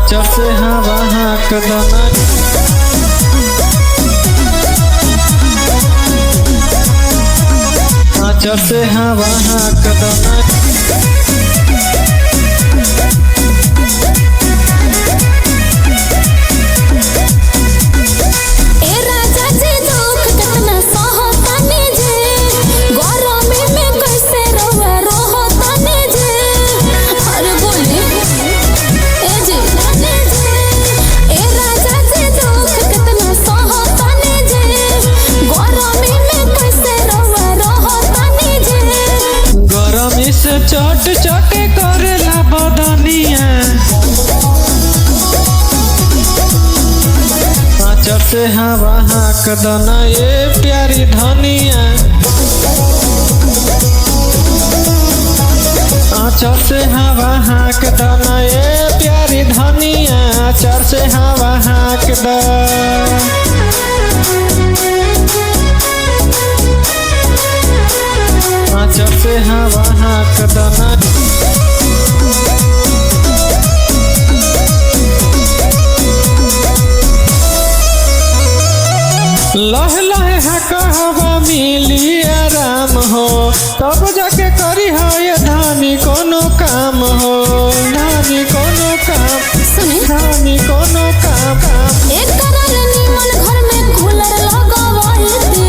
आचर से हवा हाँक दना। आचर से हवा हाँक दना। ए राजा जी दुख केतना सहतानी जे, गरमी में कैसे रउआ रहतानी जे। अरे बोली ए जी, ए राजा जी दुख केतना सहतानी जे, गरमी में कैसे रउआ रहतानी जे। गरमी से चट चट करेला बदनिया। आचर से हवा हाँक दना ये प्यारी धनिया। आचर से हवा हाँक दना ये प्यारी धनिया। आचर से हवा हाँक द। आचर से हवा हाँक दना। लह लह हक हवा मिली आराम हो, तब जाके करी हो ये धानी कोनो काम हो। धानी कोनो काम, सुनी धानी कोनो काम काम। एक करल निमन घर में कूलर लगवाइती,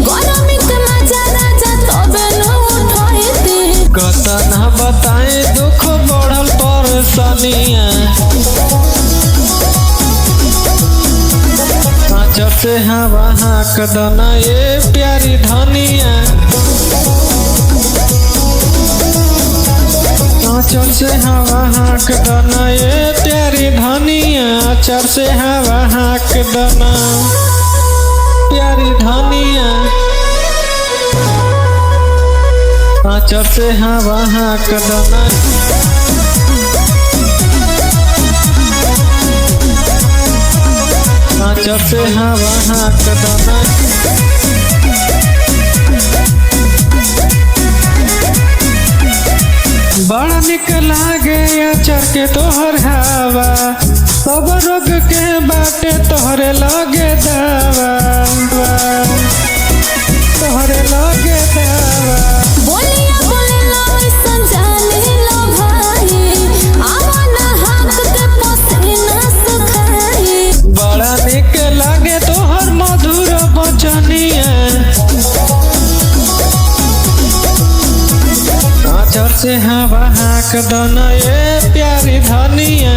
गरमी के मजा राजा तबे न उठाइती। कतना बताए दुख बढ़ल परेशानिया। आचर से हवा हाँक दना ये प्यारी धनिया। आचर से हवा हाँक दना ये प्यारी धनिया। आचर से हवा हाँक दना प्यारी धनिया। आचर से हवा हाँक दना। आचर से हवा हाँक दना। बड़ा निक लागे आचर के तोहर हवा, सब रोग के बाटे तोहरे लगे दावा, तोहरे लगे दावा। बोलिया बोले लो ऐसन जाने लो भाई, आवा ना हाथ के पसीना सुखाई। बड़ा निक लागे तोहर मधुर बचनिया। आचर से हवा हाँक दना ये प्यारी धनिया।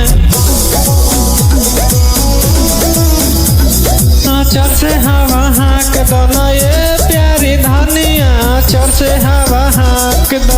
आचर से हवा हाँक दना ये प्यारी धनिया। आचर से हवा हाँक द।